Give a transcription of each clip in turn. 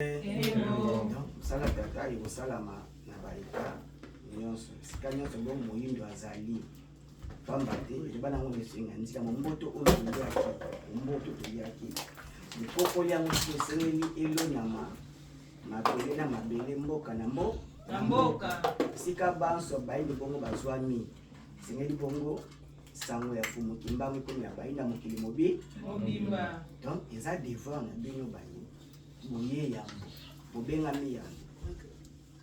Donc mosala tata ekosalama na baeta nyonso, esika nyonso bongo moyindo azali, pamba te eloba nango mesenga nzila momboto oyo toliaki, momboto toliaki likokoli yango soki esengeli elonama mabele na mabele, mboka na mbo na mboka, esika banso bayindo bongo bazwami, esengeli bongo sango ya Fumu Kimbangu ekomi na bayindo ya mokili mobi mobimba. Donc eza devoir na bino baye boye yambo, bobengami yambo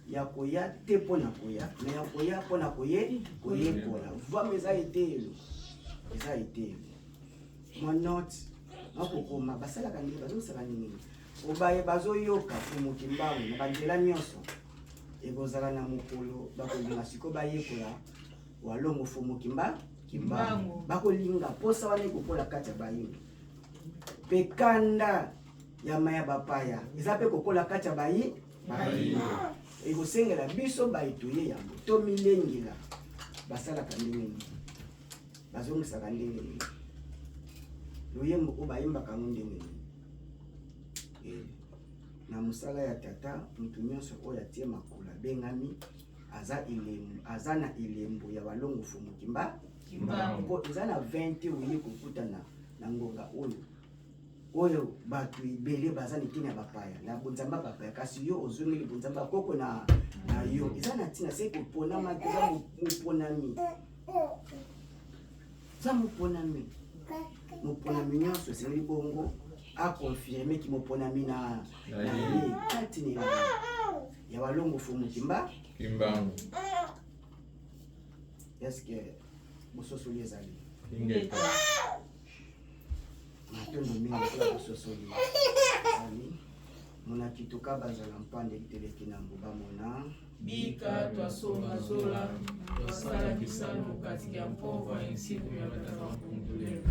ya koya te mpo na koya, me ya koya mpo na koye koyekola. Vwama eza eteyelo, eza eteyelo mwa note makokoma basalaka ndenge bazosala ndenge obaye bazoyoka Fumu Kimbangu na banzela nyonso. Ekozala na mokolo bakolinga sikoyo bayekola Walongo Fumu Kimbangu, bakolinga posa wana ekokola kati ya bayindo, mpe kanda ya maya bapaya eza mpe kokola kati ya bayi bayindo. Ekosengela biso bayi toye yango tomilengela, basalaka ndenge nini, bazongisaka ndenge nini loyembo oyo bayimbaka yango ndenge nini. Na mosala ya tata, moto nyonso oyo atie makolo abengami aza elembo, aza na elembo ya Walongo Fumu Kimbangu, mpo eza na 20 oye kokutana na ngonga oyo oyo bato ebele baza na eteni ya bapaya na bonzambe ya bapaya, kasi yo ozongeli bonzambe ya koko na yo, eza na ntina se koponama te, eza moponami, eza moponami. Moponami nyonso esengeli bongo akonfirme ki moponami na ye kati na ya Walongo Fumu Kimbangu. Est-ce que bososoli ezali? Matondo mingi mpona bososoli ezali. Monakituka bazala mpande liteleki na mbuba mona bika twasonga zola twasala kisalu katika ya mpova ensiku ya batata mpuntulelo.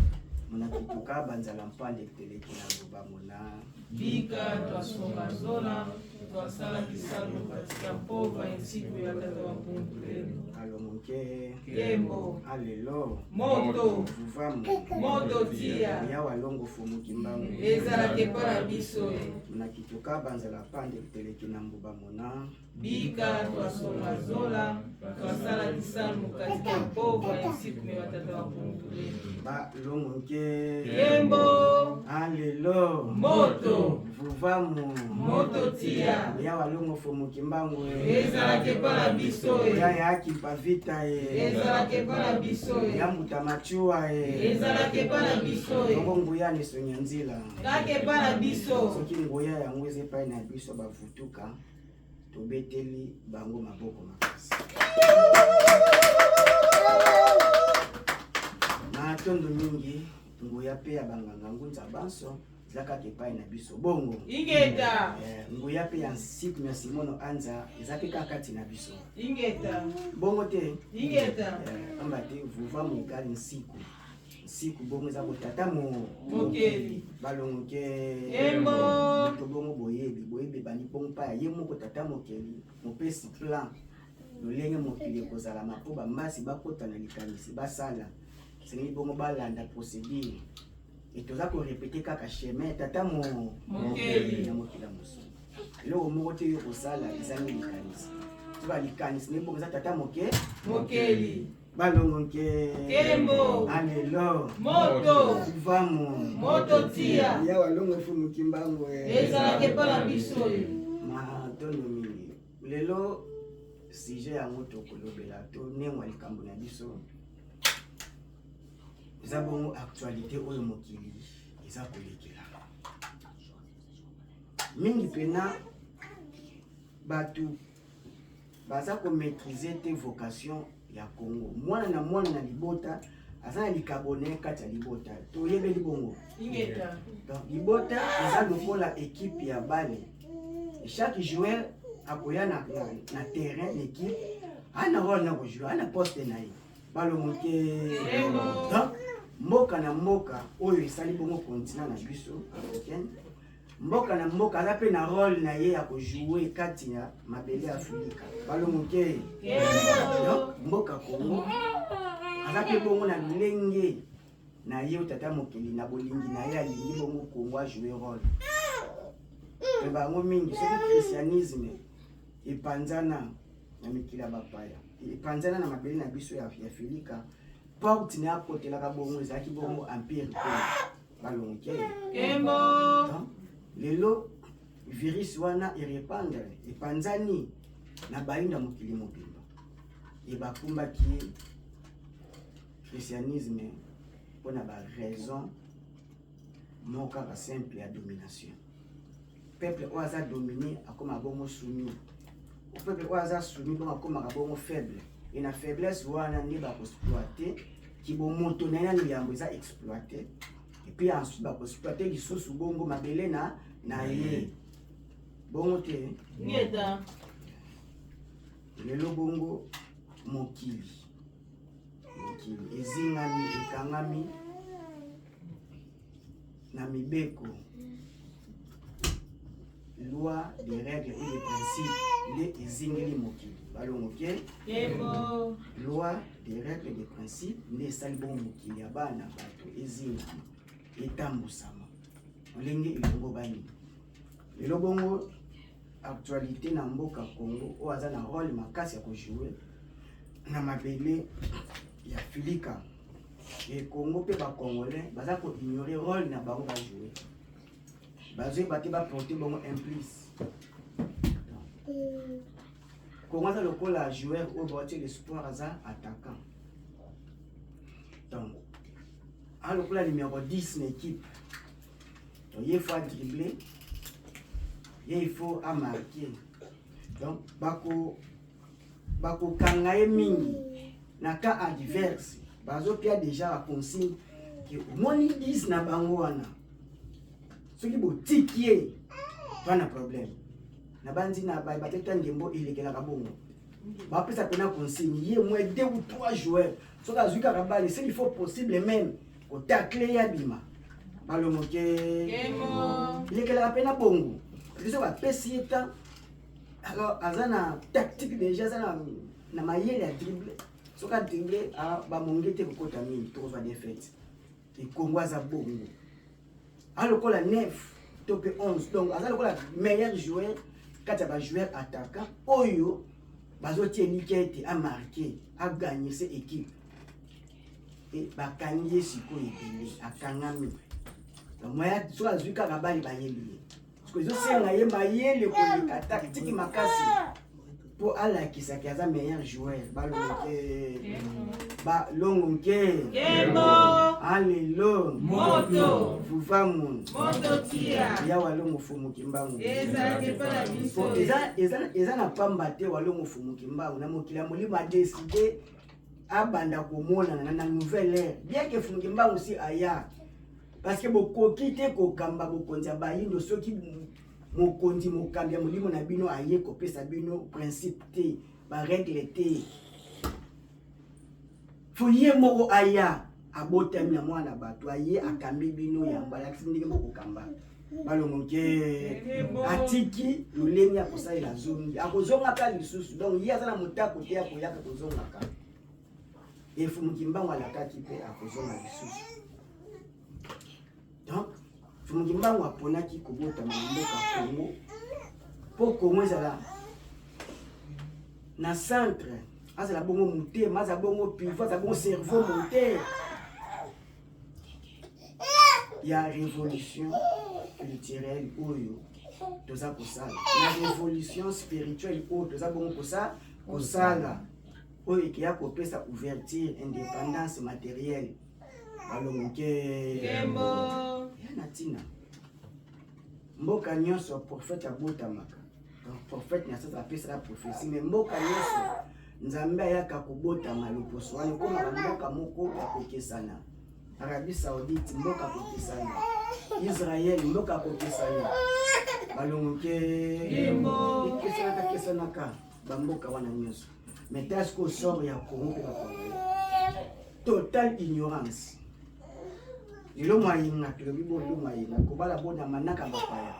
Monakituka banzala mpande liteleki na mbuba mona bika twasonga zola twasala kisalu katika mpova ensiku ya tata wa mpuntulelo. Alongoke kembo alelo moto vuvamu moto tia ya Walongo Fumu Kimbangu ezalaka epa na biso. Monakituka banzala mpande liteleki na mbuba mona bika twasonga zola twasala kisalu katika mpova ensiku ya batata wa mpuntulelo. Balongoke kembo alelo moto vuvamu moto tia ya Walongo Fumu Kimbangu ezalaka epa na biso. Ya ya kimpa vita ezalaka epa na biso. Ya mbuta machua ezalaka epa na biso. Bongo nguya nisonya nzila kaka epa na biso. Soki nguya yango eza epai na biso bavutuka, tobeteli bango maboko makasi. Matondo mingi. Nguya mpe ya banganga ngunza banso eza kaka epai na biso bongo. Ingeta. Nguya mpe ya nsiku ya Simono Anza eza mpe kaka kati na biso. Ingeta. Bongo te. Ingeta. Pamba te vuva mokali nsiku nsiku bongo eza kotata mokeli balongoke Kembo. Moto bongo boyebi boyebi ebandi bongo mpa ya ye moko tata mokeli mopesi plan lolenge mokili ekozalama mpo bambasi bakota na likanisi basala, esengeli bongo balanda procédure e toza korepete kaka chemin tata mokeli na mokili ya mosolo. Eloko moko te yo kosala ezangi likanisi, soka likanisi nde bongo eza tata mokeli. Balongoke Kembo. Alelo moto vamu moto tia ya Walongo Fumu Kimbangu ezalaka epa na biso. Matondo mingi. Lelo sujet yango tokolobela to nengwa likambo na biso eza bongo actualité oyo mokili eza kolekela mingi mpena. Bato baza komaîtrise te vocation ya Congo. Mwana na mwana na libota aza na likabo na ye kati ya libota, toyebeli bongo. Ingeta. Donc libota eza lokola équipe ya bale, chaque joueur akoya na terrain na équipe ana rôle na kojouer, ana poste na ye. Balongo te. Donc mboka na mboka oyo esali bongo continent na biso africaine, mboka na mboka aza mpe na rôle na ye ya kojouer kati ya mabele ya Afrika. Balongo te. Donc mboka Congo aza mpe bongo na lolenge na ye oyo tata mokili na bolingi na ye alingi bongo Congo ajouer rôle. Me bango mingi soki christianisme epanzana na mikili ya bapaya, epanzana na mabele na biso ya Felika, porte na akotelaka bongo ezalaki bongo empire mpe balongoki. Lelo virus wana erepandre, epanzani na bayindo ya mokili mobimba, ebakumbaki christianisme mpona ba raison moko kaka simple ya domination. Peuple oyo aza dominé akóma bongo soumis. Peuple oyo aza soumis bongo akómaka bongo faible, e na faiblesse wana nde bakoexploite kibomoto na ye. Nanu yambo eza exploité, et puis ensuite bakoexploite lisusu bongo mabele na ye bongo te. Ngeta. Lelo bongo mokili ezingami, ekangami na mibeko, loi, des règles et des principes nde ezingeli mokili. Balongo ke Kembo. Loi, des règles et des principes nde esali bongo mokili ya bana bato ezingama, etambusama lolenge elongo bani. Lelo bongo actualité na mboka Congo, oyo aza na rôle makasi ya kojouer na mabele ya Filika e Congo, mpe bacongolais baza koignore rôle na bango bajoue, bazoyeba te baporte bango implice. Congo aza lokola joueur oyo baotie l'espoir, aza attaquant, donc aza lokola numéro 10 na équipe. Donc ye faut adribler, ye il faut amarquer. Donc bakokanga ye mingi na cas adverse. Bazopia déjà baconsigne ke omoni 10 na bango wana, soki botiki ye, toa na problème na bandi na bateta ndembo elekelaka bongo. Bapesa mpena consigne, ye moins deux ou trois joueurs, soki azwi kaka balle, ce qu'il faut possible même kotacle ye abima. Balongoke. Kembo. Elekelaka mpena bongo. Biso bapesi ye temps, alors aza na tactique déjà, aza na mayele ya dribble. Soki adribble, bamonge te kokota mingi, tokozwa défaite. Ekongo aza bongo, aza lokola 9 to mpe 11, donc aza lokola meilleur joueur kati ya bajoueur attaquant oyo bazotia elikya ete amarke, aganye se équipe. E bakangi ye sikoyo ebele, akangami. Donc moya soki azwi kaka balle, bayeli ye siko, ezosenga ye mayele koleka, tactique makasi mpo alakisaki aza meilleur joueur. Balongo ke, balongo nke. Kembo. Alelo. Moto. Vuvamu. Moto tia. Ya walongo fumuki mbangu. Ezalaki epai na biso. Po eza na pamba te. Walongo fumuki mbangu na mokili ya molimo adécider abanda komonana na nouvelle ère, bien que fumuki mbangu si aya, parce que bokoki te kokamba bokonzi ya bayindo soki mokonzi mokambi ya molimo na bino aye kopesa bino principe te, barègle te. Fo ye moko aya, abotami na mwana bato, aye akambi bino yambo, alakisi ndenge bokokamba. Balongo ke atiki lolenge ya kosalela zongi, akozongaka lisusu. Donc ye aza na motako te ya koyaka kozongaka. Efumuki mbango alakaki mpe akozonga lisusu. Donc fumuki mbango aponaki kobotama na mboka Congo mpo Congo ezala na centre, azala bongo motema, azala bongo pivot, azala bongo cerveau moteur ya révolution culturelle oyo toza kosala, na révolution spirituelle oyo toza bongo kosala, oyo ekeya kopesa ouverture, indépendance matérielle. Balongoke. Kembo. Ya na ntina mboka nyonso prophète abotamaka, donc prophète na sasa apesaka prophétie, mais mboka nyonso Nzambe ayaka kobotama loposo wana ekomaka mboka moko ya kokesana. Arabie Saoudite, mboka kokesana. Israel, mboka kokesana. Balongoke. Kembo. Ekesanaka kesanaka bamboka wana nyonso. Mais ta sikoyo sort ya Congo mpe bacongolais, total ignorance. Lelo mayinga tolobi bo lelo mayinga kobala bona manaka bapaya,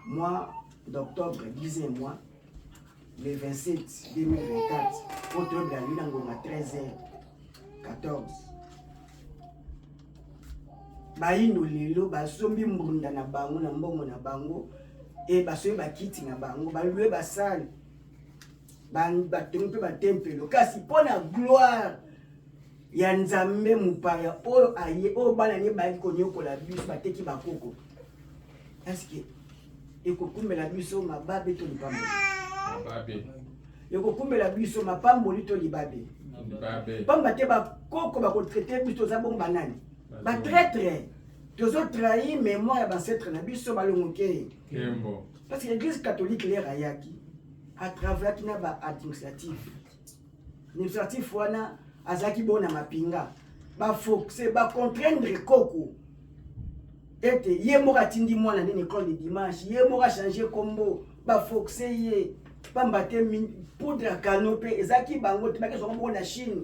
mois d'octobre, 10e mois, le 27 2024, po toyebela lui na ngonga 13 h 14. Bayindo lelo basombi mbunda na bango na mbongo na bango e basombi bakiti na bango, balue basale, batongi mpe batempelo, kasi mpo na gloire ya Nzambe mopaya oyo aye oyo bana ne bayaki konyokola biso, bateki bakoko, eske ekokumbela biso mababe to lipamboli? Mababe. Ekokumbela biso mapamboli to libabe? Libabe. Pamba te bakoko bakotraite biso, toza bongo banani? Batraitre. Tozotrahir mémoire ya bancêtre na biso. Balongoke. Kembo. Parce que Église catholique, l'heure ayaki, atravaillaki na baadministratif. Administratif wana azalaki bongo na mapinga, baforce, bacontraindre koko ete ye moko atindi mwana nini école de dimanche, ye moko achange kombo, baforce ye, pamba te poudre ya canon mpe ezalaki bango te, bakezwaka bongo na Chine.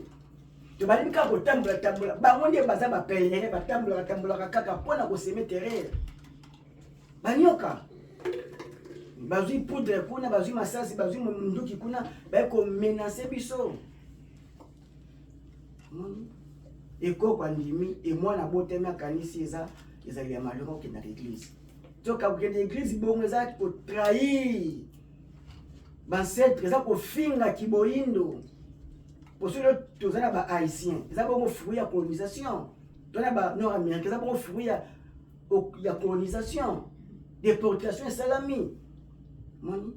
To balingi kaka kotambola tambola, bango nde baza bapèlerin, batambolaka tambolaka kaka mpona kosemer terreur. Banyoka bazwi poudre kuna, bazwi masasi, bazwi munduki kuna, baye komenacer biso. Omoni, ekoko andimi e mwana abotami, akanisi eza ezali ya malonga kokendaka église. Toka kokende église bongo eza kotrahir bancêtre, eza kofinga kiboyindo. Poso lelo toza na bahaïtien, eza bongo fruit ya colonisation. To na banord américain, eza bongo fruit ya colonisation, déportation esalami. Moni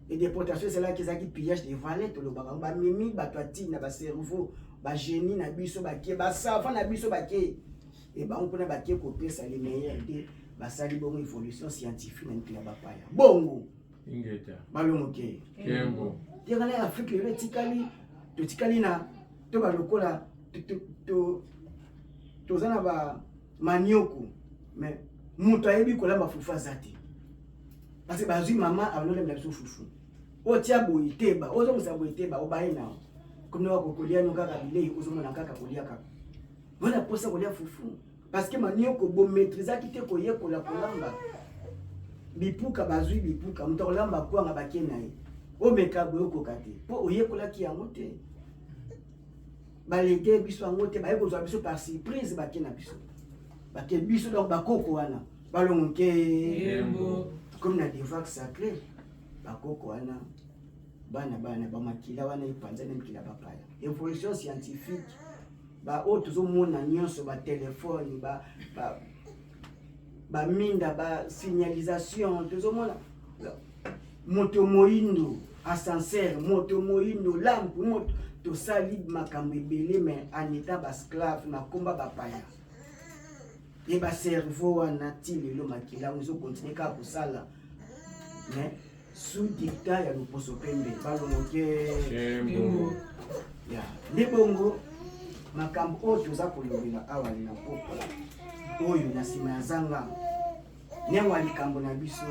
e déportation esalaki, ezalaki pillage de valeur. Tolobaka bamemi bato atina bacerveau, bagénie na biso bake, basavant na biso bake, e bango mpona bake kopesa le meilleur te. Basali bongo évolution scientifique na mikili ya bapaya bongo. Ingeta. Balongoke. Kembo. Tekala ya Afrique lelo etikali, totikali na to balokola toza na bamanioko, mais moto ayebi kolamba fufu aza te, parce que bazwi mama alolembela biso fufu, otia boye teba, ozongisa boye teba, obaye nao komi wako kolia no kaka bilei, ozomona kaka kolia kaka wana posa kolia fufu, parce que manioko bomaîtrisaki te koyekola kolamba. Bipuka, bazwi bipuka, moto akolamba kwanga, bake na ye, omeka boye, okoka te mpo oyekolaki yango te. Balege biso yango te, baye kozwa biso par surprise, bake na biso, bake biso. Donc bakoko wana balongo nke. Kembo. Comme na devoir sacré, bakoko wana, bana bana bamakila wana epanzani na mikili ya bapaya, évolution scientifique, baoyo tozomona nyonso, batelefone, baminda, basignalisation, tozomona moto moyindo, ascenseur, moto moyindo, lampe, moto. Tosali makambo ebele, mais en état baesclave na komba bapaya. Ye bacerveau wana ti lelo makila yango ezokontinue kaka kosala, mais sous dictat ya loposo pembe. Balongoke. Kembo. Ya nde bongo makambo oyo toza kolobela awa na pokwa oyo na nsima ya zanga nengwa. Likambo na biso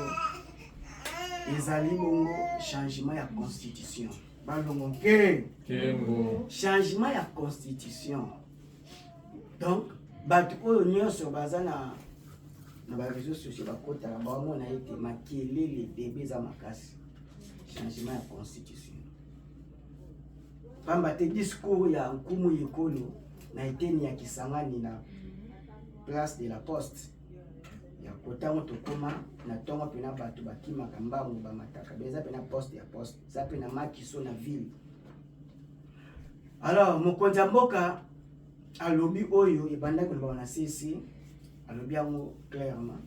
ezali bongo changement ya constitution. Balongo nke. Kembo. Changement ya constitution. Donc bato oyo nyonso baza na baréseau sociaux, bakotaka, baomona ete makelele debe eza makasi, changement ya constitution, pamba te discours ya nkumu ekolo na eteni ya Kisangani, na place de la Poste ya kotango tokóma na ntongo mpena, bato bakimaka mbangu, bamataka be, eza mpena poste ya poste, eza mpe na makiso na ville. Alors mokonzi ya mboka alobi oyo ebandaki koloba na sisi, alobi yango clairement,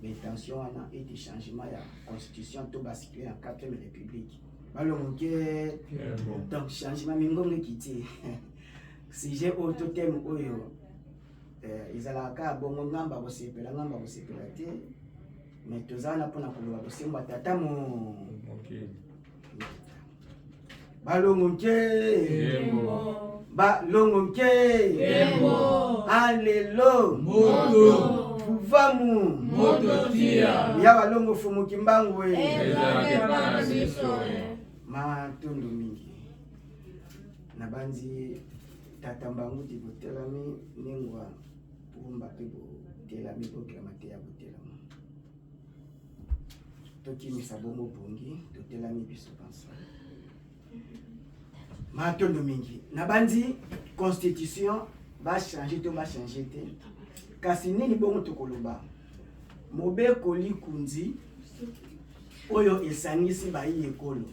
baintention wana ete changement ya constitution, to bascule na 4e république. Balongoke. Kembo. Donc changement mingongo ekiti. Sujet oyo to thème oyo ezalaka kaka bongo, ngamba kosepela, ngamba kosepela te, mais toza wana mpona koloba bosembo ya tata mo. Mokili. Balongo nke. Kembo. Balongo nke. Kembo. Alelo. Moto. Fuvamu. Moto tia. Ya balongo fumuki mbangu e. Ezalaka epa na biso e. Matondo mingi. Nabanzi tata mbangu ti botelami, nengwa pumba mpe botelami, bokelama te ya botelama, tokimisa bongo bongi, totelami biso banso. Matondo mingi. Nabanzi constitution bachange to bachange te. Kasi nini bongo tokoloba? Mobeko likunzi oyo esangisi bayi ekolo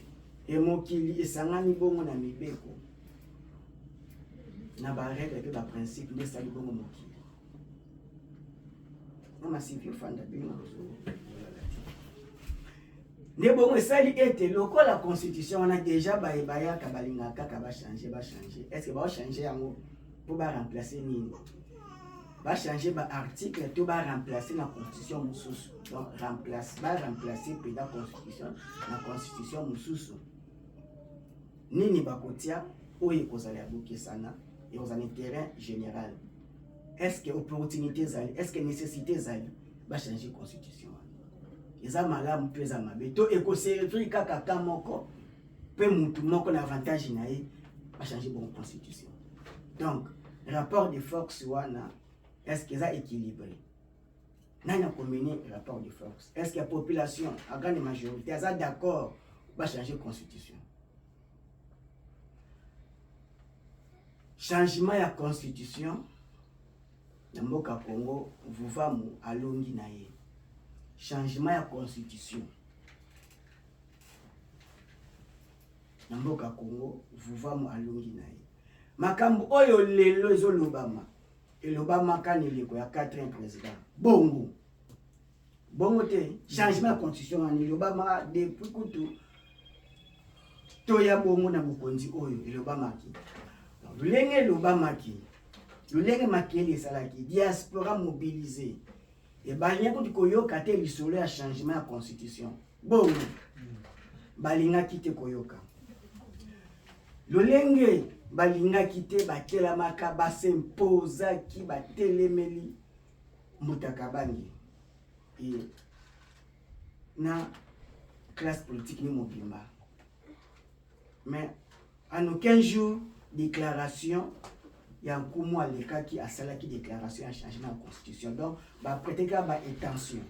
e mokili esangani bongo na mibeko na ba règle mpe ba principe nde esali bongo mokili. Mama Sylvie ofanda bino bozolala te. Nde bongo esali ete lokola constitution wana deja baye bayaka balingaka kaka bachange bachange, est ce que baochange yango mpo baremplace nini? Bachange ba article to baremplace na constitution mosusu, donc remplace baremplace mpenza constitution na constitution mosusu. Nini bakotia oyo ekozala ya bokesana, ekozala na terrain général. Est-ce que opportunité ezali, est-ce que nécessité ezali bachange constitution wana? Eza malamu to eza mabe to ekoservir kaka ka moko mpe mutu moko na avantage na ye bachange bongo constitution? Donc rapport de force wana, est-ce que eza équilibré? Nani akomene rapport de force? Est-ce que la population à grande majorité aza d'accord bachanger constitution? Changement ya constitution na mboka Congo, Vuvamu alongi na ye. Changement ya constitution na mboka Congo, Vuvamu alongi na ye. Makambo oyo lelo ezolobama, elobamaka na eleko ya 4 président. Bongo bongo te, changement ya constitution wana elobamaka depuis kutu toya bongo na bokonzi oyo elobamaki. Lolenge elobamaki, lolenge makeli esalaki, diaspora mobilisé ebalingi kutu koyoka te lisolo ya changement ya constitution. Bongo balingaki te koyoka, lolenge balingaki te, batelamaka, basempozaki, batelemeli Mbuta Kabange e na classe politique ni mobimba. Mais en aucun jour déclaration ya nkumu alekaki asalaki déclaration ya changement ya constitution. Donc baprêteka ba intention.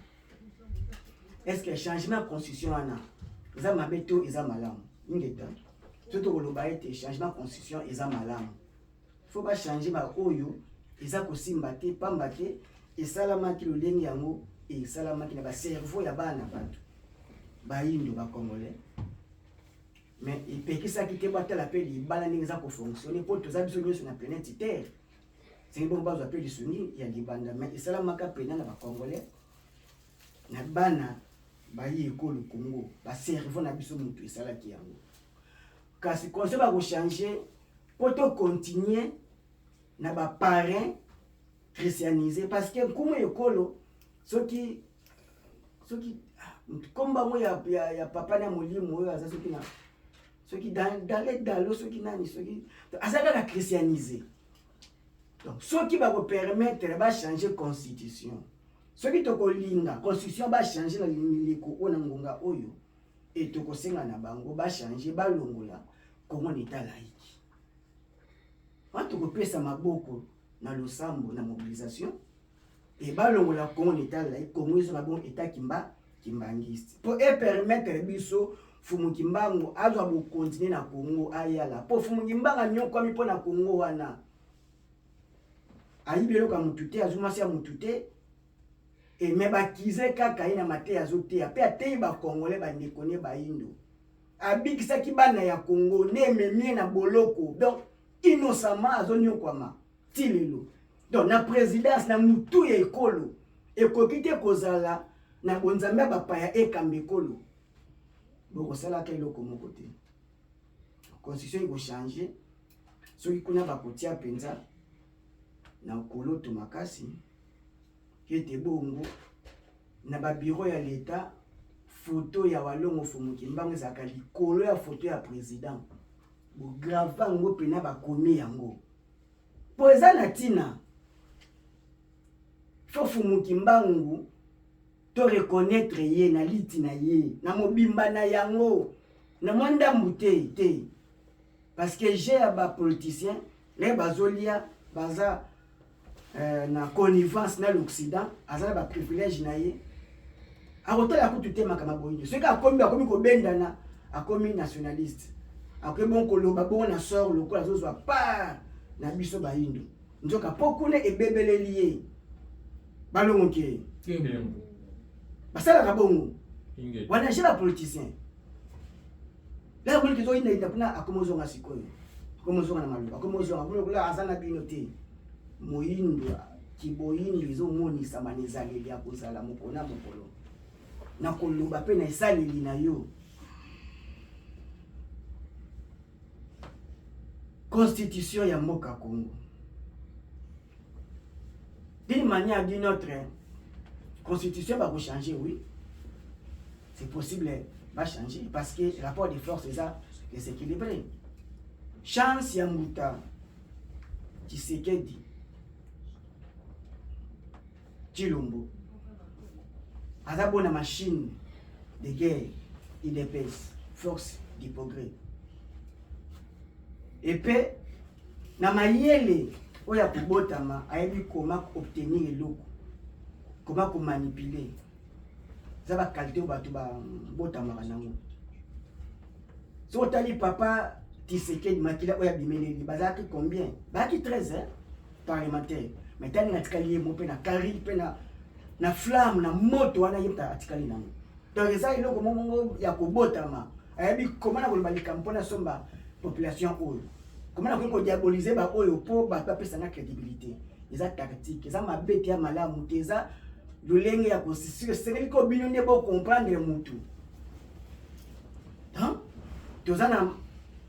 Est ce que changement ya constitution wana eza mabe to eza malamu? Ingeta so tokoloba ete changement ya constitution eza malamu, fo bachange baoyo eza kosimba te, pamba te esalamaki lolenge yango esalamaki na bacerveau ya bana bato bayindo bacongolais, mais epekisaki te batala mpe libala ndenge eza kofonctionne, mpo toza biso nyonso na planète terre, sengi bongo bazwa mpe lisungi ya libanda. Mais esalamaka mpena na bacongolais, na bana bayi ekolo Congo, bacerveau na biso motu esalaki yango. Kasi conseil bakochange mpo tocontinue na baparrain christianisé, parce que nkumu ekolo soki soki kombo yango ya papa na molimo oyo aza soki na soki dale dalo soki nani soki aza kaka christianisé. Donc soki bakopermettre bachange constitution, soki tokolinga constitution bachange na mileko oyo na ngonga oyo, e tokosenga na bango bachange, balongola Congo na état laïque wana, tokopesa maboko na losambo na mobilisation e balongola Congo na état laïque, Congo ezonga bongo état kimba kimbangiste, mpo epermettre biso Fumu Kimbangu azwa bokontinue na Congo ayala, mpo Fumu Kimbangu anyokwami mpo na Congo wana, ayibi eloko ya motu te, azwi mwasi ya motu te, e me bakize kaka ye na mateya azoteya, mpe ateyi bakongole bandeko ne bayindo, abikisaki bana ya Congo nde ememi ye na boloko, donc innocemment azonyokwama ti lelo. Donc na présidence na mutu ya ekolo ekoki te kozala na bonzambe ya bapaya ekamba ekolo, bokosalaka eloko moko te. Constitution ekochange soki kuna bakotia mpenza na koloto makasi ete bongo na babiro ya leta foto ya Walongo Fumu Kimbangu ezalaka likolo ya foto ya président, bograve yango mpena bakomi yango mpo eza na ntina. Fo Fumu Kimbangu to reconnaître ye na liti na ye na mobimba na yango, na mwa ndambu te te, parce que je ya bapoliticien le bazolia baza na connivence na l'Occident, aza na baprivilège na ye, akotala kutu te makambo boyindo. Soki akomi akomi kobendana, akomi nationaliste, akoki bongo koloba bongo na sort lokola azozwa part na biso bayindo, nzoka mpo kuna ebebeleli ye. Balongo ke. Kembo. Basalaka bongo. Wana je ba politicien. Lelo moni tozo yinda yinda kuna akomi ozonga sikoyo. Akomi ozonga na maloba. Akomi ozonga akomi lokola aza na bino te. Moyindo kiboyindo ezomonisama na ezaleli ya kozala mokolo na mokolo. Na koloba mpe na esaleli na yo. Constitution ya mboka Congo. D'une manière ou d'une autre, constitution va changer, oui. C'est possible, va changer parce que le rapport de force est déséquilibré. Chance ya Mbuta, Tshisekedi, Tshilombo, aza bona machine de guerre UDPS, force du progrès. Et puis, na mayele oyo ya kobotama ayebi koma obtenir eloko, koma komanipuler. Eza ba qualité oyo bato babotamaka nango. Soki otali papa Tshisekedi makila oyo abimeleli bazalaki combien? Bazalaki 13 hein? Parlementaire. Mais tani atikali ye moko mpe na kari mpe na na flamme na moto wana ye atikali nango. Donc eza eloko moko ya kobotama. Ayebi koma na koloba likambo mpo nasomba population oyo. Koma nakoki kodiabolize ba oyo mpo bato bapesa nga crédibilité. Eza tactique, eza mabe te ya malamu te, eza lolenge ya kosisika. Esengeli ko bino nde bo comprendre mutu. Hein? Toza na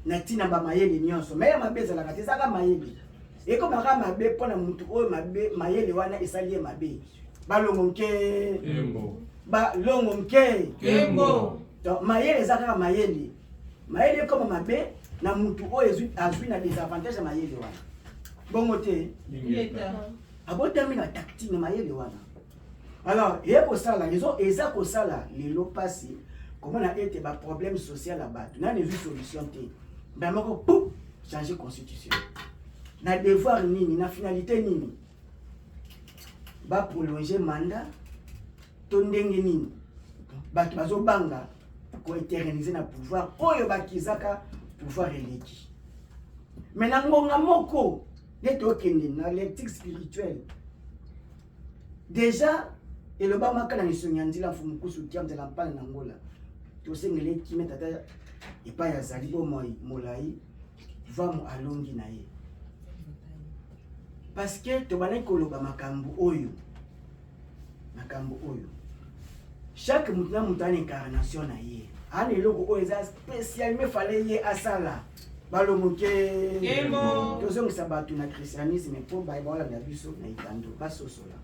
na ntina ba mayele nyonso. Mais ya mabe ezalaka te, ezalaka mayele. Ekomaka mabe mpo na mutu oyo mabe mayele wana esali ye mabe. Balongo nke. Kembo. Balongo nke. Kembo. Donc mayele eza kaka mayele. Mayele ekoma mabe na mutu oyo azwi na désavantage ya mayele wana. Bongo te. Abotami na tactique na mayele wana. Alors, eye kosala, eza kosala lelo pasi komona ete ba problème social ya bato nani ezwi solution te. Mbala moko pou changer constitution. Na devoir nini, na finalité nini? Ba prolonger mandat to ndenge nini? Bato bazobanga ko éterniser na pouvoir oyo bakizaka pouvoir eleki. Mais na ngonga moko nde tokende na lecture spirituelle. Déjà elobamaka na misongi ya nzela mfumu kusu kia nzela mpana na ngola tosengeli kimia tata epai azali bomoi molai vamu alongi na ye parce que tobandaki koloba makambo oyo chaque motu na motu ana incarnation na ye ana eloko oyo eza spécialement fallait ye asala balongoke tozongisa bato na christianisme mpo baolanda biso na etando basosola.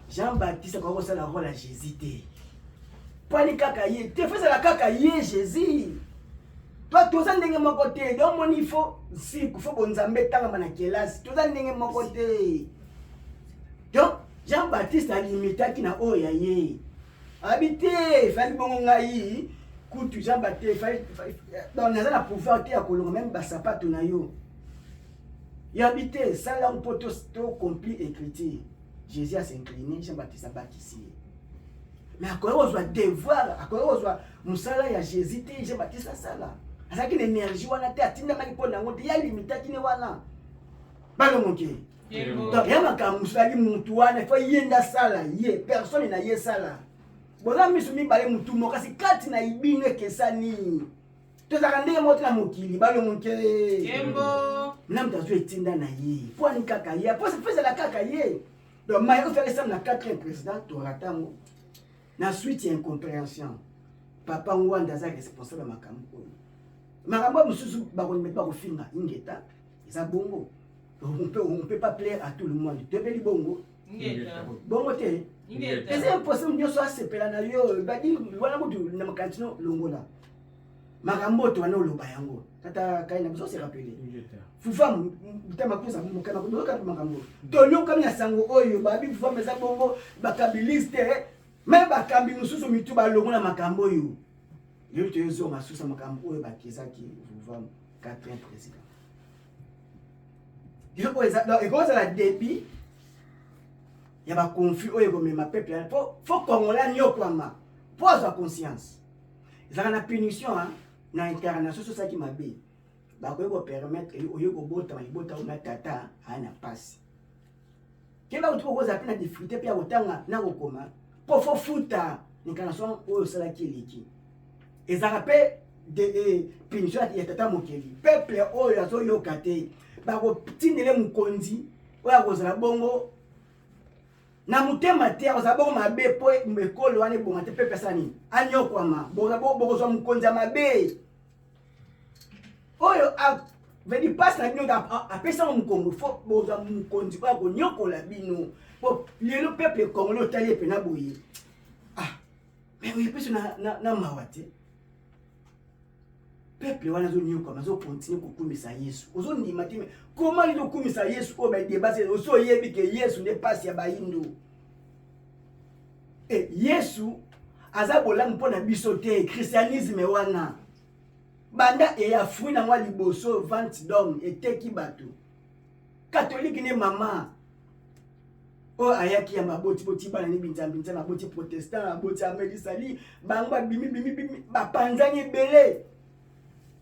Jean-Baptiste akoki kosala rôle ya Jésus te pwani kaka ye te fo ezala kaka ye Jésus to toza ndenge moko te. Donc moni faut siku faut bonzambe etangama na kelasi toza ndenge moko te. Donc Jean-Baptiste alimitaki na oyo ya ye abi te efali bongo ngai kutu Jean-Baptiste donc naza na pouvoir te ya kolonga même basapato na yo yabi te sala mpo to compli écriture. Jésus a s'incliné, Jean-Baptiste abakisi ye. Mais akoki kozwa devoir, akoki kozwa mosala ya Jésus te, Jean-Baptiste asala. Azalaki na énergie wana te, atindamaki mpo na yango te, ye alimitaki ne wana. Balongoke. Donc ya makambo mosusu ayaki mutu wana, il faut ye nde asala ye, personne na ye sala. Boza miso mibale mutu moko, kasi kati na bino ekesani. Tozalaka ndenge moko te na mokili, balongoke. Na moto azwi etinda na ye, po ani kaka ye, po ezala kaka ye. Donc maye oyo fallait na 4e président toratango na suite ya incompréhension. Papa Ngwanda aza responsable ya makambo oyo. Makambo mosusu bakondima bakofinga ingeta eza bongo. On peut pas plaire à tout le monde. Tebeli bongo. Bongo te. Eza impossible nyonso asepela na yo. Badi wana kutu na makanisi no longola. Makambo oyo wana oloba yango. Tata Kaina biso se rappeler. Fufa mutama kusa mukama kudoka makambo. Tonyokami na sango oyo babi fufa eza bongo bakabiliste mais bakambi mosusu mitu balongo na makambo oyo. Lelo toyozonga susa makambo oyo bakezaki fufa 4e président. Eloko eza donc ekozala débit ya ba conflit oyo ekomema peuple po congolais anyokwama po azwa conscience. Ezalaka na punition na incarnation soki osalaki mabe bakoki kopermettre oyo kobotama libota oyo na tata aya na pasi. Keba kutu okozala mpe na difficulté mpe ya kotanga na kokoma mpo fo futa incarnation oyo osalaki eleki. Ezalaka mpe de eh, punition ya tata mokeli. Peuple oyo azoyoka te bakotindele mokonzi oyo akozala bongo na motema te, akozala bongo mabe mpo ekolo wana ebonga te. Peuple asala nini? Anyokwama. Bokozwa mokonzi ya mabe oyo vedi mpasi na bino apesa ngo mokongo fo bozwa mokonzi oyo akonyokola bino po lelo peuple congolais otali ye mpena boye ah mais oye mpeso na, na, na mawa te peuple wana azonyokwama azokontinue kokumisa yesu ozondima te me koma nini okumisa yesu oyo badebase osi oyebi ke yesu nde mpasi ya bayindo e yesu aza bolamu mpo na biso te christianisme wana banda eya fruit nango ya liboso vente d'homme eteki bato katolike nde mama oyo ayaki ya maboti boti bana ni binzambi nzambe aboti protestant aboti amelisali bango babimi bimi bimi bapanzani ebele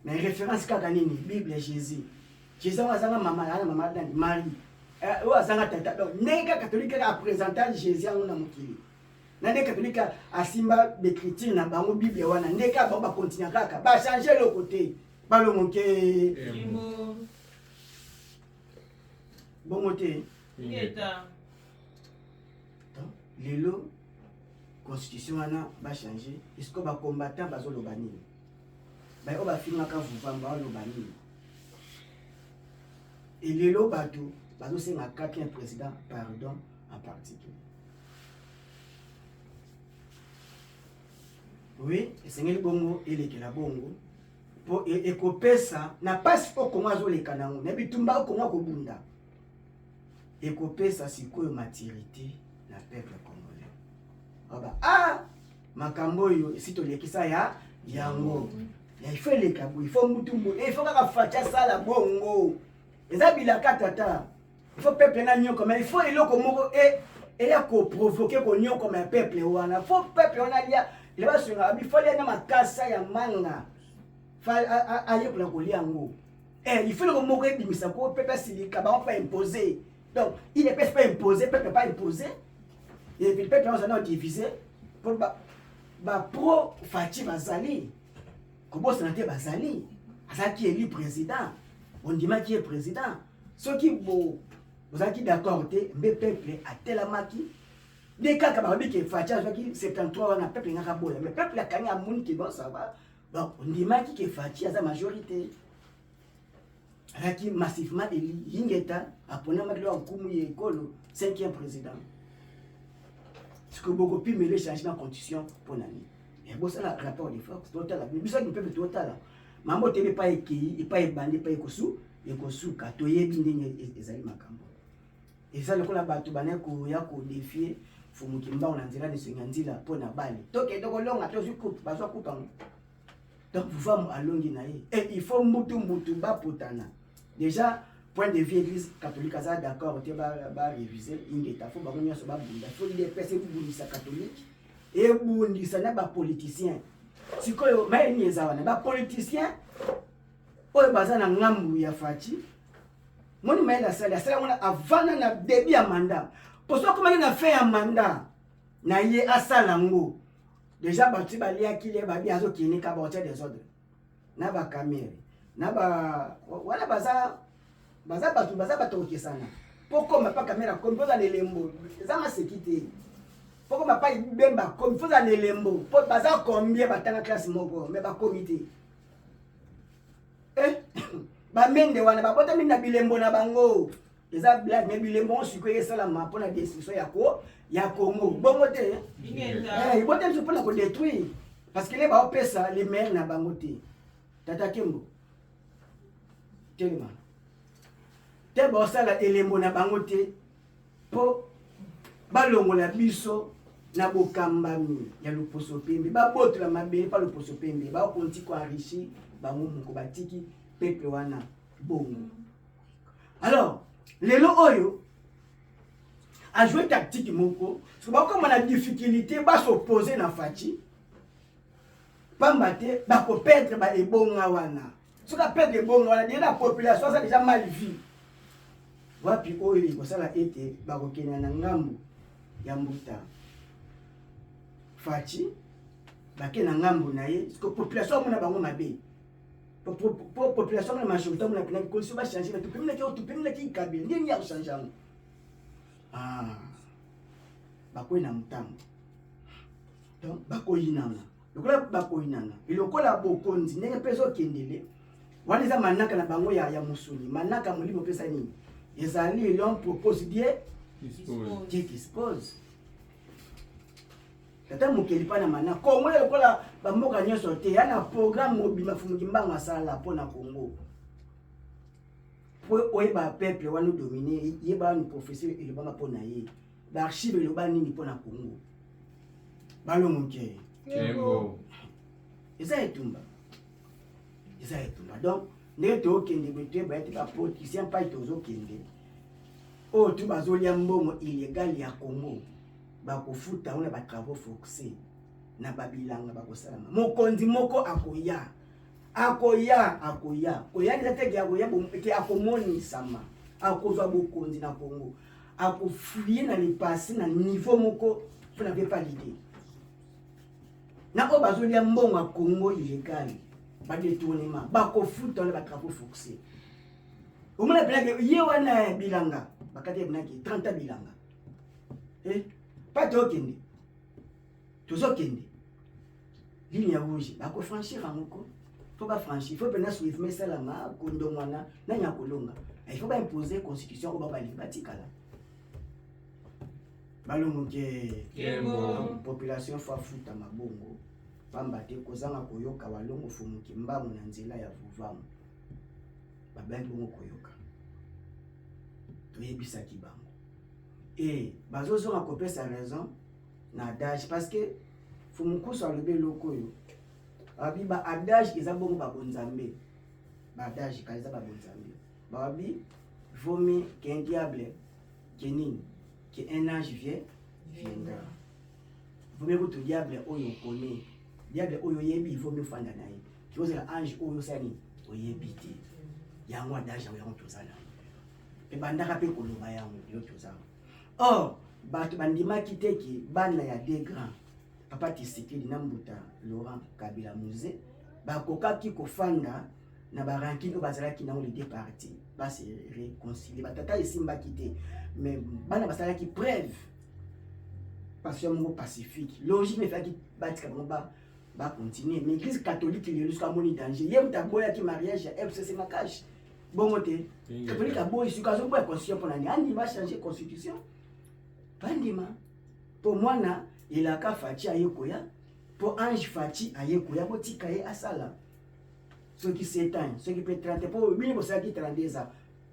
mais référence kaka nini bible jésus jésus yango azanga mama ana mama nani marie eh, oyo azanga tata donc ndenge kaka katolike kaka apresenta jésus yango na mokili na nde katolike asimba baecriture na bango bible wana nde kaka bango bakontinua kaka bachange eloko te balongo ke bongo te lelo constitution wana bachange esiko bacombattant bazoloba nini baye oyo bafingaka vuvamba baloba nini elelo bato bazosenga kaka président pardon en particulier oui esengeli bongo elekela bongo mpo e, ekopesa na mpasi oyo kongo azoleka nango na bitumba oyo kongo akobunda ekopesa sikoyo maturité na peuple congolais aba ah makambo oyo esi tolekisa ya yango ya ifo eleka boye ifo mutu boye ifo kaka faci asala bongo eza bilaka tata il faut peuple na nyokoma il faut eloko moko e eya koprovoke konyokoma ya peuple wana faut peuple wana alia ila basunga abi faut alia na makasa ya manga fa ayekola kolia yango eh, il faut eloko moko ebimisa ko peuple asilika bango mpe impose donc il ne peut pas imposer peuple pas imposer et puis peuple wana ozali divise po ba pro faci bazali kobosana te bazali azalaki élu président ondimaki ye président soki bo bozalaki d'accord te mbe peuple atelamaki nde kaka balobi ke Fatshi azwaki 73 wana peuple ngaka boya mais peuple akangi amoni ke bon ça va donc ondimaki ke Fatshi aza majorité azalaki massivement élu yingeta aponamaki loka nkumu ye ekolo cinquième président sikoyo bokopimela changement constitution mpo na nini bosala rapport de force totala biso peuple totala mambo toyebi epai ekei epai ebandi epai ekosu ekosuka toyebi ndenge e, ezali makambo eza lokola bato banaki koya kodefie fumu kimbangu na nzela lisenga nzila mpo na bale tokende kolonga tozwi coupe bazwa coupe yango donc vuvamu alongi na ye et il faut mbutu mbutu bapotana déjà point de vue église catholique aza d'accord te barévise ba ingeta fo bango nyonso babunda fo idps ebundisa catholique ebundisa na bapoliticien sikoyo mayele nini eza wana bapoliticien oyo baza na ngambu ya Fatshi moni mayele asali asali yango avanda na début ya mandat mpo soki akomaki na fin ya mandat na ye asala yango deja bato baliaki le babi azokende ka baotya desordre na bakamere na ba wana baza baza bato baza bato kokesana mpo koma pa kamere akomi mpo oza na elembo eza maseki te mpo koma pa bemba akomi mpo oza na elembo mpo baza combien batanga classe moko me bakomi te eh, bamende wana babotami na bilembo na bango eza blague me bilembo yango sikoyo esalama mpo na destruction ya ko ya congo bongo te eh, ebotami biso mpo na kodétruire parce que le baopesa le maire na bango te tata kembo telema te baosala elembo na bango te mpo balongola biso na bokambami ya loposo pembe, babotola mabele mpa loposo pembe, bakonti koenrichir bango moko, batiki peuple wana bongo. Alors lelo oyo ajoue tactique moko soki bakoma na difficulté basopose na Fatshi pamba te bakoperdre ba ebonga wana soki aperdre ebonga wana deja na population aza deja mal vie. Wapi oyo ekosala ete bakokende na ngambo ya mbuta Fatshi, bake na ngambo na ye, siko population amona bango mabe. Po population amona majorité amona pena condition ba changer, mais topeminaki topeminaki Kabila, ndenge nini ya kochanger yango? Ah, bakwei na motambo. Donc bakoyinana. Lokola bakoyinana, lokola bokonzi ndenge mpe ezokendele wana eza manaka na bango ya mosuni, manaka molimo opesa nini? Ezali l'homme propose Dieu, Dieu dispose. Tata mokeli mpa na mana Kongo ya lokola bamboka nyonso te, ya na programme mobima Fumu Kimbangu asala mpo na Kongo. Po oyeba peuple wana odomine, yeba wani prophetie elobama mpo na ye, baarchive eloba nini mpo na Kongo. Balongo nke eza etumba, eza etumba. Donc ndenge tokende boye toyeba ete bapoliticien mpai tozokende oyo tu bazolia mbongo illegal ya Congo, bakofuta yango na batravaux forcés na babilanga bakosalama. Mokonzi moko akoya, akoya, akoya koya eza te akoya te, akomonisama, akozwa bokonzi na Congo, akofuye na le passé na niveau moko mpo na pe valide na oyo bazolia mbongo ya Congo illégal, badetournement, bakofuta wana batravaux forcés. Omona penake ye wana bilanga bakati ya penake 30 bilanga pa tokende, tozokende ligne ya rouge, bakofranchir yango ko faut bafranchir, faut mpena soulèvement esalama kondongwana nani akolonga, il faut baimposer constitution oyo balingi batikala. Balongo ke population faut afuta mabongo pamba te kozanga koyoka walongo Fumu Kimbangu na nzela ya vuvamu babangi bongo koyoka, toyebisaki bango e bazozonga kopesa raison na adage, parce que Fumu Nkusu alobi eloko oyo babi ba adage eza bongo babonzambe, ba adage kala eza babonzambe, babi vaut mieux qu'un diable que nini que un ange viendra. Vaut mieux kutu diable oyo okone, diable oyo oyebi, vaut mieux ofanda na ye kozela ange oyo osala nini oyebi te. Yango adage yango toza na ebandaka mpe koloba yango lelo toza. Or bato bandimaki te ke bana ya deux grands papa Tshisekedi na mbuta Laurent Kabila Mzee bakokaki kofanda na barankine oyo bazalaki nango, les deux parties base réconcilier. Batata esimbaki te, mais bana basalaki preuve passion moko pacifique, logique efalaki batika bango bacontinue. Mais église catholique lelo soki amoni danger, ye moto aboyaki mariage ya FCC na CACH bongo te, catholique aboyi, soki azoboya constitution mpona nini andima changer constitution? Bandima mpo mwana elaka Fatshi aye koya, mpo ange Fatshi aye koya, botika ye asala soki 7 ans, soki mpe 30, mpo bino bosalaki 32 ans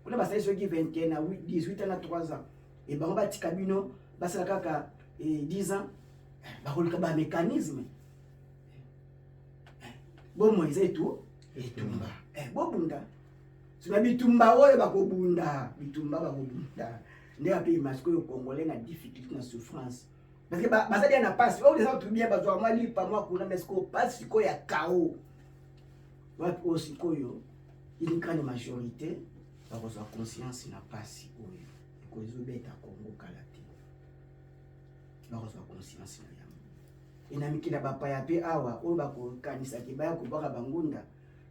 kuna, basali soki 21 na 18 ans na 3 ans, e bango batika bino basala kaka 10 ans, bakoluka bamécanisme. Bomoi eza etu etumba, bobunda sima bitumba oyo bakobunda, bitumba bakobunda nde apema. Sikoyo congolais na difficulté, na souffrance, parce que bazali na pasi oyo eza bien, bazwaka mwa lipa mwa kuna, mais sikoyo pasi sikoyo ya kao wapi oyo sikoyo une grande majorité bakozwa conscience na pasi oyo ekozobeta Congo kala te, bakozwa conscience na yango. E na mikili ya bapaya mpe awa oyo bakokanisaki baya kobwaka bangunda,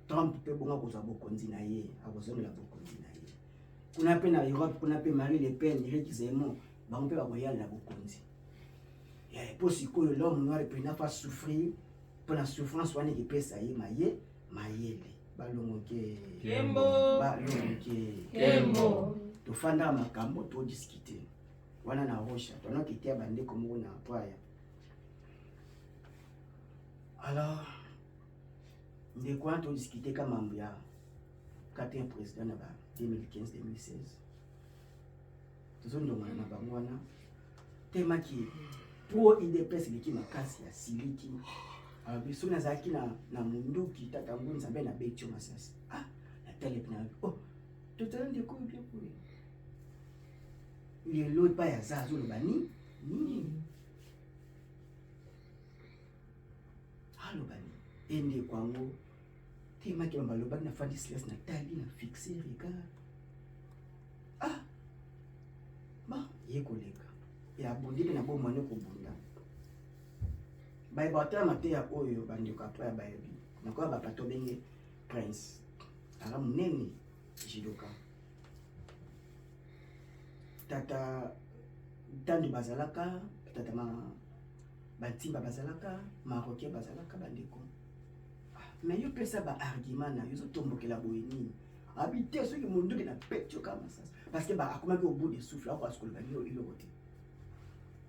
Trump mpe bongo akozwa bokonzi na ye, akozongela bokonzi na ye kuna mpe na Europe kuna mpe Marie Le Pen, Eric Zemmour, bango mpe bakoyalela bokonzi mpo sikoyo l'homme noir mpena fa souffrir mpo na souffrance wana ekepesa ye maye mayele. Balongoke, balongoke. Tofandaka makambo, todiscute wana na Rocha, tonoki te ya bandeko moko na poaya. Alors ndeko wana todiscute ka mambo ya quatrième président na ba 2015 2016, tozondongana na bango wana temaki po UDPS eleki makasi ya siliki. Alobi soki nazalaki na munduki, tata ngo nzambe nabeti yo masasi. Ah, natali mpe nalobi: oh, totala ndeko oyo bien boye lelo epai aza azoloba ni nini, aloba nini? Endeko yango temaki balobaki, nafandi silence, natali, na fixe regard. Ah, Ye koleka e abundi mpe na bomoi ne kobunda. Baye batala mateya oyo bandeko apres ya bayebi nakoya bapato benge prince aza monene judoka tata ntandu bazalaka tata ma bantimba bazalaka marocain bazalaka bandeko. Mais yo pesa ba argument na yo ozotombokela boye nini? Abi te soki monduki na peti yoka masasi parce que ba akomaki au bout de souffle akoka koloba yo eloko te.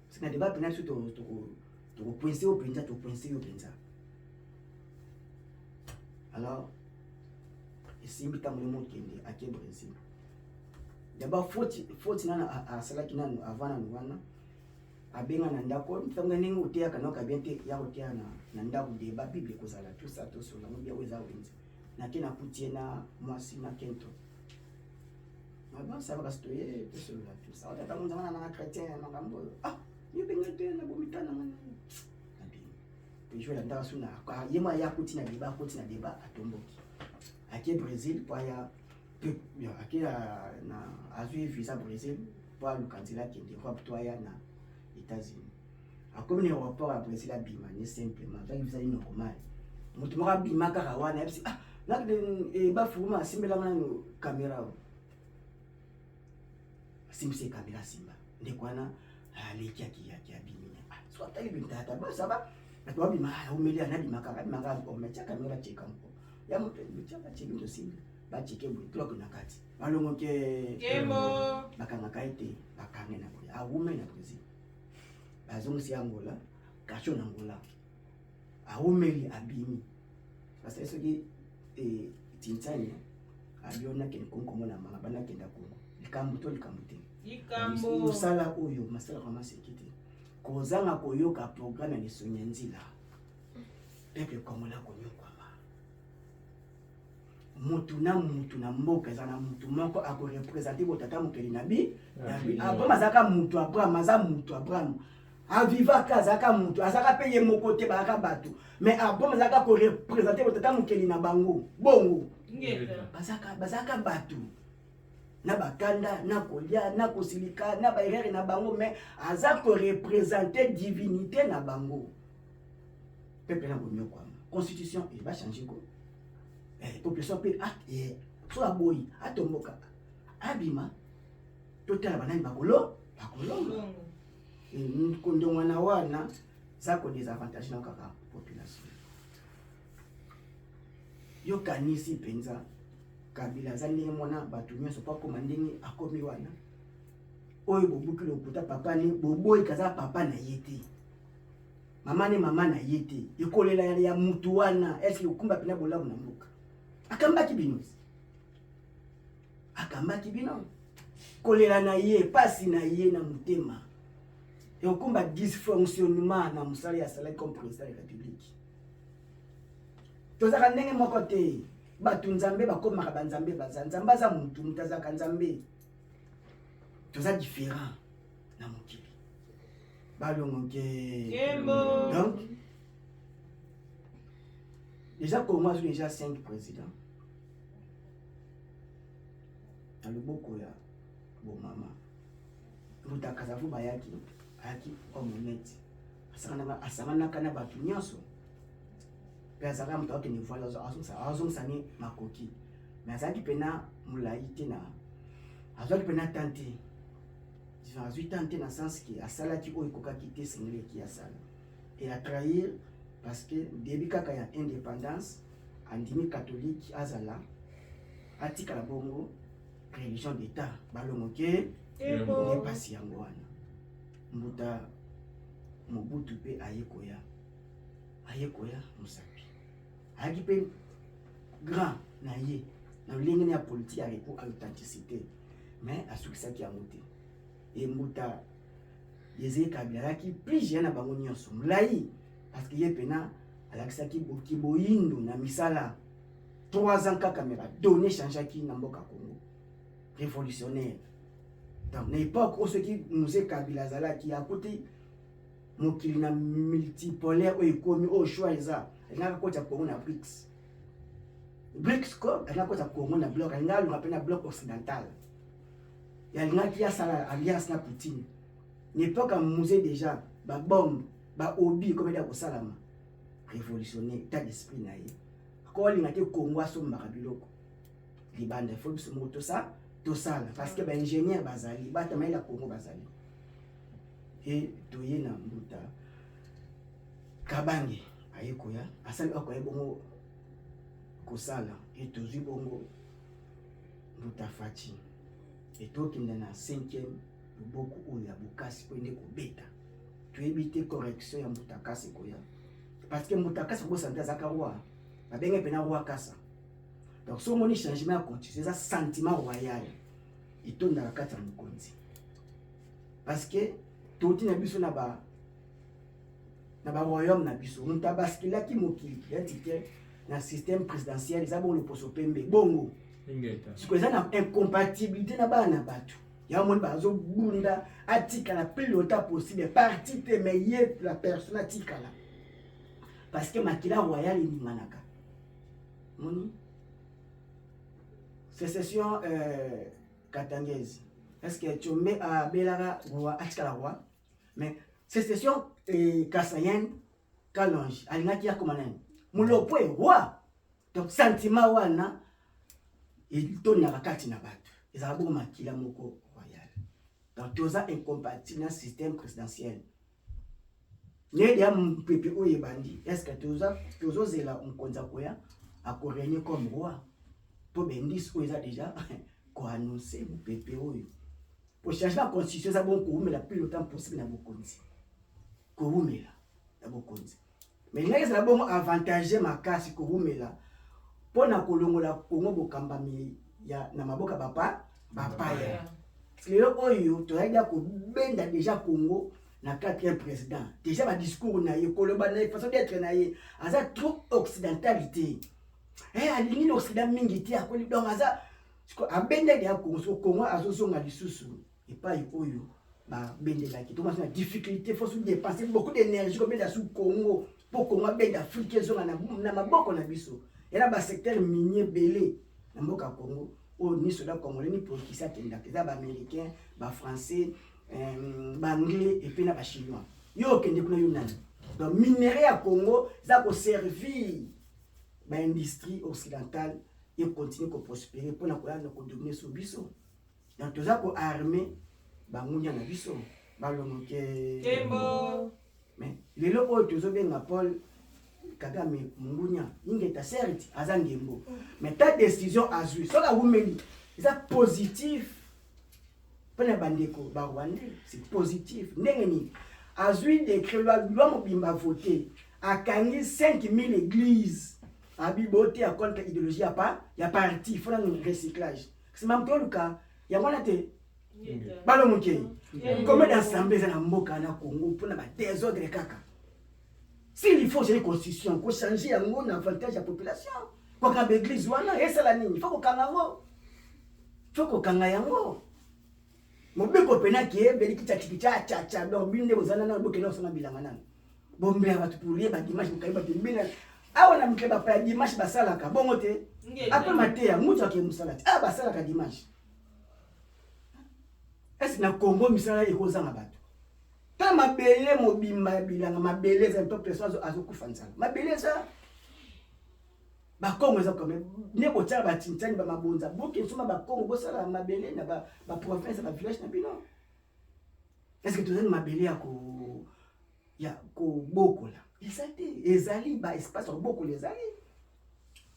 Parce que na débat mpena biso tokocoince yo mpenza, tocoince yo mpenza. Alors esimbi ntango ye mokende ake Brésil. D'abord faute nano asalaki nano avant nano wana abenga na ndako ntango ndenge oteyaka nayoka bien te ya koteya na ndako débat bible ekozala tout ça tosola ngo bien oyo eza wenze nake nakuti ye na mwasi na kento. Bon, ça va kasi toye tosolola tout ça. Tata monzanga na nanga chrétien ya makambo oyo. Ah, yo benga te na bomita na ngana. Nabimi. Pe jour la ndako suna ye mwa ya kuti na débat, kuti na débat atomboki. Ake Brésil po aya ake na azwi visa Brésil po aluka nzela akende Europe to aya na États-Unis. Akomi na aéroport ya Brésil abima ni simplement azwaki visa normal. Moto moko abima kaka wana ayebisi ah nakende bafuruma asimbelanga nano kamera oyo. Asimbisi kamera asimba. Ndeko wana aleki akiyaki abimi. Ah so atali bintata ba ça va. Bato babima aumeli anabima kaka abima kaka oh mais tia kamera bacheka mpo. Ya moto tia bacheki moto simbi. Bacheke boye cloque na kati. Balongo ke Kembo. Bakangaka ye te bakange na boye. Awume na Brésil. Bazongisi Angola, kasho na Angola. Awumeli abimi. Parce que soki Tinsani abiona kende Kongo komona mama bana kenda Kongo. Likambo to likambo te. Likambo. Mosala oyo masala vraiment sécurité. Kozanga koyoka programme ya lisonya nzila. Peuple congolais konyokwama. Mutu na mutu na mboka eza na mutu moko akorepresente botata mokeli na bi. Abraham azalaka mutu, Abraham aza mutu, Abraham avivaka azalaka mutu, azalaka pe ye moko te, bazalaka bato. Mais Abraham azalaka korepresente botata mokeli na bango. Bongo. Bazalaka bato. Na bakanda, na kolia, na kosilika, na ba erreur na bango, mais aza korepresente divinité na bango. Peuple na konyokwama. Constitution e ba changer ko. Population pe so aboyi atomboka abima totala banani bakolo bakolonga. Kondongwana wana za ko désavantage na kaka population. Yo kanisi mpenza Kabila aza ndenge mwana bato nyonso po akoma ndenge akomi wana. Oyo bobuki lokuta papa ni boboyi kaza papa na ye te. Mama ne mama na ye te. Ekolela ya mutu wana est-ce que okumba pena bolamu na mboka? Akambaki bino. Akambaki bino. Kolela na ye, pasi na ye na motema. Ekokumba dysfonctionnement na mosala ya salaki comme président de la République. Tozaka ndenge moko te. Bato nzambe bakomaka ba nzambe baza. Nzambe aza mutu, mutu azaka nzambe. Toza différent na mokili. Balongo ke. Kembo. Donc déjà Congo a déjà 5 présidents. Na loboko ya bo mama. Mbuta Kasavubu bayaki, ayaki homme honnête. Asanganaka na bato nyonso. Pe azalaka moto akende voile, azongisa ne makoki. Mais azalaki pena molai te na, azwaki pena temps te. Disons, azwi temps te na sens que asalaki oyo ekokaki te, esengeli asala. Et a trahir parce que début kaka ya indépendance, andimi catholique azala, atikala bongo religion d'État, balongo ke Kembo. nde pasi yango wana. Mbuta Mobutu pe ayekoya. Ayekoya mosapi. Ayaki pe grand na ye na lolenge ya politique ya recours à l'authenticité, mais asukisaki yango te. E Mbuta Désiré Kabila ayaki plus jeune na bango nyonso, molai parce que ye pena alakisaki kiboyindo na misala 3 ans kaka, mais ba données changeaki na mboka Congo révolutionnaire. Donc na époque oyo soki Mzee Kabila azalaki akuti mokili na multipolaire oyo ekomi oyo choix eza, alingaka kota Congo na BRICS. BRICS ko alingaka kota Congo na bloc, alingaka alonga pe na bloc occidental. Yalingaki asala alliance na Poutine. Na époque ya musée déjà ba bombe ba obi ekomeli ya kosalama révolutionner état d'esprit na ye. Akolinga te Congo asombaka biloko libanda, il faut biso moko tosa tosala parce que ba ingénieur bazali, bata mayele ya Congo bazali. Et toye na mbuta Kabange aye koya asali akoya bongo kosala et tozwi bongo mbuta Fatshi et tokende na cinquième loboko oyo ya bokasi oyo nde kobeta. Toyebi te correction ya mbuta kasi ekoya parce que mbuta kasi kobosana te azalaka roi, babenge mpena roi kasa. Donc so omoni changement ya constitution eza sentiment royal etondaka kati ya mokonzi parce que touti na biso na ba royaume na biso. Moto abaskilaki mokili neti te na système présidentiel eza bongo loposo pembe bongo sikoyo eza na incompatibilité na bana na bato ya moni bazobunda atikala plus longtemps possible parti te, mais ye la personne atikala parce que makila royal eninganaka. Moni sécession katangaise, est-ce que Tshombe abelaka roi atikala roi? Mais sécession kasaïenne, Kalonge alingaki akoma nani? Mulopwe roi. Donc sentiment wana etondaka kati na bato, ezalaka bongo makila moko royal. Donc toza incompatible na système présidentiel nde ya mpepe oyo ebandi. Est ce que tozozela mokonzi akoya akorégner comme roi mpo bendisi oyo eza déjà koannonce mopepe oyo po changement constitution eza bongo kowumela plus longtemps possible na bokonzi, kowumela na bokonzi. Mais ndenge ezala bongo avantage makasi kowumela mpona kolongola Kongo bokambami ya na maboka bapa bapaya. Lelo oyo tozali ya kobenda déjà Congo na quatrième président, déjà badiscours na ye, koloba na ye, façon d'être na ye, aza trop occidentalité, alingi na occident mingi te, akoli. Donc aza abendeli ya Congo. So Congo azozonga lisusu epai oyo babendelaki, tomasi na difficulté, faut dépenser beaucoup d'énergie kobenda su Congo mpo Congo abenda Afrique ezonga na maboko na biso. Eza basecteur minier ebele na mboka Congo oyo ni soda congolais ni politicien akendaka, eza baaméricain, bafrançais, baanglais et puis na bachinois. Yo okende kuna, yo nani? Donc minerai ya Congo eza koservir baindustrie occidentale econtinue koprospérer mpona koya na kodominer so biso. Donc toza koarme bangunia na biso balongoke. Mais lelo oyo tozobenga Paul Kagame mungunia, ingeta, certes aza ngembo, mais ta décision azwi soki awumeli eza positif mpona bandeko barwandais. C'est positif ndenge nini? Azwi décret, loi mobimba voté, akangi 5000 église, abi boteya contre idéologie ya pa ya parti fona recyclage. Nsima moto oluka yango wana te balongoke. Combien d'assemblée eza na mboka na Congo mpona badésordre kaka? S'il faut changer constitution, kochange yango na avantage ya population. Kokanga baeglise wana esala nini? Faut kokanga yango, faut kokanga yango. Mobeko pena ke beliki tchatcha. Donc bino nde bozala nano, bokende kosala bilanga nano, bombela bato pour ye badimanche, bokangi bato mbina awa na mikili bapaya. Dimanche basalaka bongo te, apres mateya mutu ake mosala te. Awa basalaka dimanche. Ese na Congo misala ekozanga bato ta mabele mobimba ya bilanga, mabele eza, population azokufa nzala, mabele eza. Bakongo eza kome nde botiaka batintani bamabonza, boke nsoma bakongo, bosala mabele na baprovince ya bavillage na bino. Est ce que tozali mabele ya kobokola? Eza te. Ezali baespace ya kobokola, ezali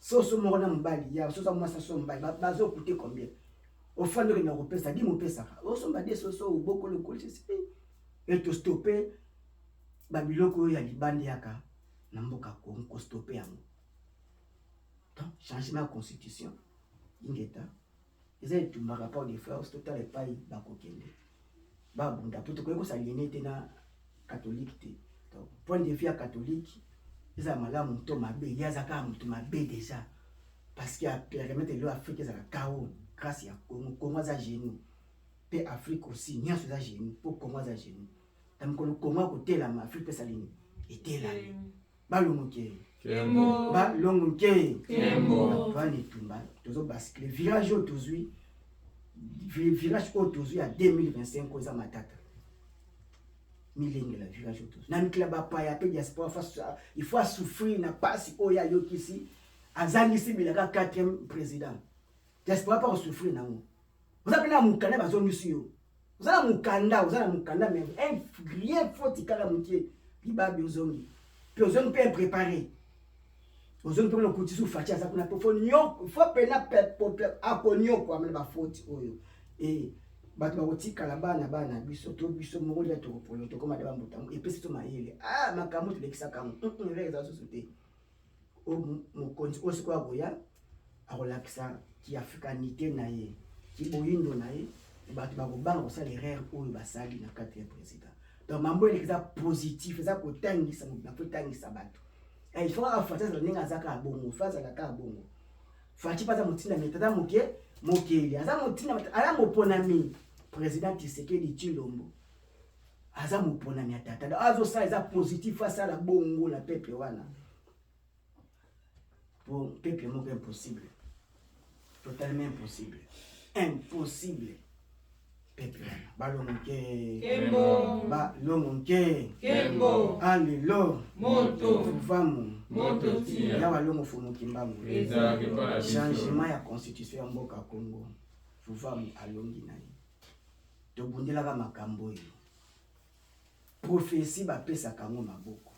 soso moko na mobali ya soso mwasi, soso mobali bazokute combien? Ofandi okenda kopesa dimi, opesaka, osomba de soso, obokola, okolisi e tostope babiloko oyo ya libanda yaka na mboka Kongo, kostope yango. Donc changement ya constitution, ingeta, eza etumba rapport de force. Totala epai bakokende babunda po tokoki kosaliene te na catholique te. Donc point de vue ya catholique eza malamu to mabe, ye aza kaka moto mabe déjà parce que apermettre lelo Afrique ezala kao grâce ya Congo. Congo aza genou mpe Afrique aussi nyonso eza genou mpo Congo aza genou. Na mokolo Congo akotelama, Afrique mpe esalini etelami. Balongoke, balongoke, toana etumba, tozobascule virage oyo tozwi. Virage oyo tozwi ya 2025 oyo eza matata. Milengela virage oyo tozwi. Na mikili ya bapaya mpe diaspora il faut asouffrir na pasi oyo ayokisi, azangisi bilaka 4e président. Diaspora mpe akosouffrir nango. Oza mpe na mokanda bazongisi yo. Oza na mokanda, oza na mokanda mais un rien faute kaka mokie libabi ozongi. Mpe ozongi mpe impreparé. Ozongi mpe lokuti su Fatshi aza kuna mpe fo pena akonyokwama na bafoti oyo. E bato bakotikala bana bana biso to biso moko lia tokopolo tokoma de bambuta epesi to mayele. Ah makambo tolekisaka yango. Erreur eza susu te. Mokonzi oyo sikoyo akoya akolakisa kiafricanité na ye, kiboyindo na ye, bato bakobanga kosala erreur oyo basali na kati ya président. Donc mambo eleki eza positif, eza kotangisa moto na kotangisa bato. Il faut kaka Fatshi azala ndenge aza kaka bongo, faut azala kaka bongo. Fatshi mpe aza motindami, tata moke mokeli, aza motindami, aza moponami. Président Tshisekedi Tshilombo aza moponami ya tata. Donc azosala eza positif, asala bongo na peuple wana. Po peuple moko impossible. Totalement impossible. Impossible. Peuple wana balongo nke. Kembo. Balongo nke. Kembo. Alelo. Moto. Fuvamu. Moto tia. Ya balongo fumu kimbangu. Ezalaka epai na biso. Changement ya constitution ya mboka Congo. Fuvamu alongi na ye. Tobundelaka makambo oyo. Prophétie bapesaka yango maboko.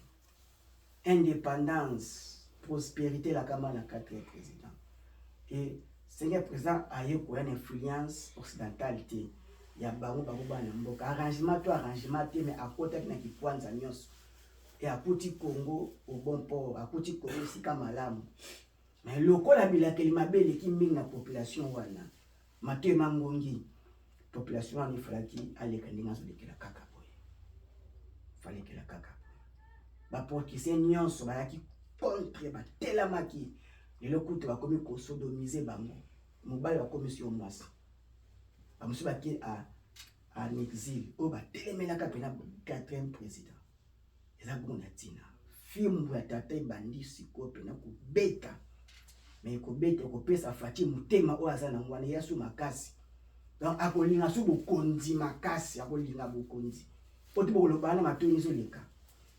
Indépendance, prospérité lakama na 4e président. Et 5e président aye koya na influence occidentale te ya bango bango bana mboka. Arrangement to arrangement te, mais akotaki na kikwanza nyonso. Et akuti Congo au bon port, akuti Congo esika malamu. Mais lokola bilakeli mabe eleki mingi na population wana, Mathieu Mangongi, population wana ifalaki aleka ndenge azolekela kaka boye. Falekela kaka boye. Ba politiciens nyonso bayaki contre, batelamaki. Lelo kutu bakomi kosodomiser bango. Mobali bakomisi yo mwasi. Bamosusu bake en exil. Oyo batelemelaka mpena 4e président. Eza bongo na ntina. Fimbu ya tata ebandi sikoyo mpena kobeta. Mais ekobeta, ekopesa Fatshi motema oyo aza nango wana, ya su makasi. Donc akolinga su bokonzi makasi, akolinga bokonzi. Po te bokoloba wana matoi ezoleka.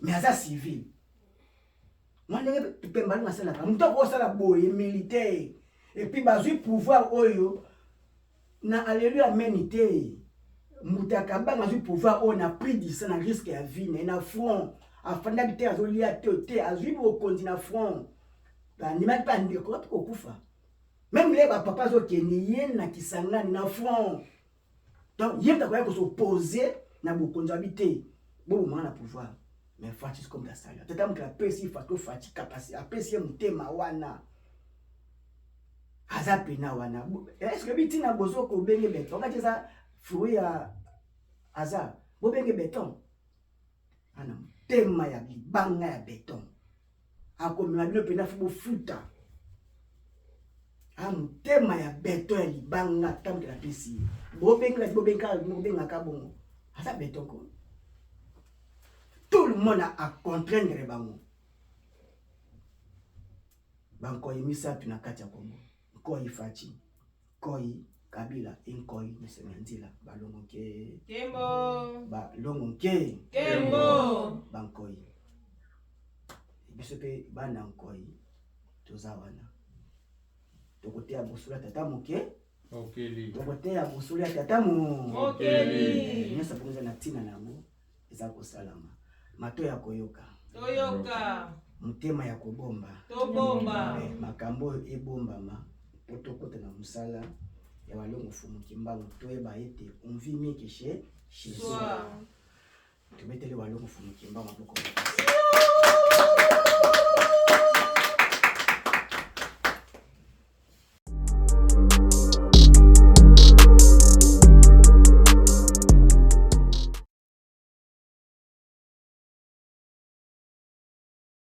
Mais aza civil. Mwa ndenge Pemba Lungu asalaka, moto akosala boye militaire. Et puis bazwi pouvoir oyo na alleluia amen te. Moto akabanga azwi pouvoir oyo na prix du sang, na risque ya vie na ye, na front. Afandaki te, azolia te, te, azwi bokonzi na front. Bandimaki mpe andeko wapi kokufa. Même le ba papa azokende ye na Kisangani na front. Donc ye moto akoya kosopose na bokonzi abi te. Bobomaka na pouvoir. Mais Fatshi comme la salle. Tata moto apesi Fatshi Fatshi capacité, apesi ye motema wana. Aza pena wana. Est-ce que bitina bozo ko benge beton? Kati eza fruit ya hasard. Bobenge beton. Ana motema ya libanga ya beton. Akomema bino pena fo bofuta. A motema ya beton ya libanga tango la pesi. Bobengaka bobengaka bobengaka bongo. Aza beton ko. Tout le monde a contraindre bango. Bankoyi misato na kati ya Congo. Nkoyi Fatshi, Nkoyi Kabila e Nkoyi Nesema Nzila. Balongo nke. Kembo. Balongo nke. Kembo. Bankoyi. Biso pe bana Nkoyi toza wana. Tokoteya bosolo ya tata moke. Mokeli. Tokoteya bosolo ya tata Mokeli. Nyonso bongo eza na ntina na yango eza kosalama. Mato ya koyoka. Toyoka. Motema ya kobomba. Tobomba. Makambo oyo ebombama po tokota na mosala ya balongo fumu kimbangu toyeba ete on vit mieux que chez soi. Tobeteli balongo fumu kimbangu maboko makasi.